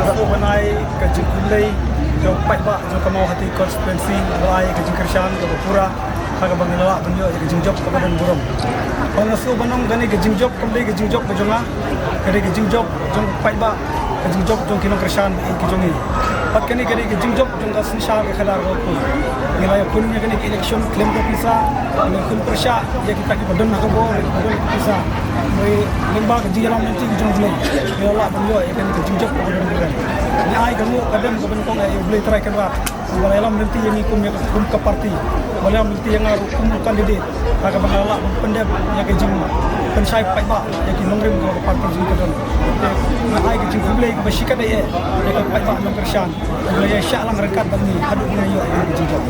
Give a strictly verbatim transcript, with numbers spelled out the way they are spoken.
Nga sngewbha ban ai ka jingkhublei jong paidbah jong ka Mawhati constituency ba la ai ka jingkyrshan kaba pura ha kaba ngi la lah ban ïoh ïa ka jingjop kaba don burom. Bad nga sngewbha ban ong kane ka jingjop kam dei ka jingjop ka jong nga, ka dei ka jingjop jong paidbah, ka jingjop jong ki nongkyrshan ba ïeit ki jong ngi. Bad kane ka dei ka jingjop jong ka synshar ka khadar ka khun. Ngi la ïakhun ïa kane ka election khlem ka pisa, ngi la ïakhun pyrshah ïa kita kiba don ha ka bor, kiba don ka pisa. Hynrei lyngba ka jingïalam lynti ka jong U Blei, ngi la lah ban ïoh ïa kane ka jingjop kaba don burom. Ngi ai ka nguh ka dem kaba nyngkong ïa U Blei Trai Kynrad uba la ïalam lynti ïa ngi kum ïa ka, kum ka party, uba la ïalam lynti ïa nga ruh kum u candidate, ha kaba nga la lah ban pyndep ïa ka jingpynshai paidbah ïa ki nongrim kaba ka party jong ngi ka don. Te nga ai ka jingkhublei kaba shikatdei eh ïa ki paidbah nongkyrshan. Ba la ïa shah lang ryngkat bad ngi haduh ba ngi ïoh ïa ka jingjop.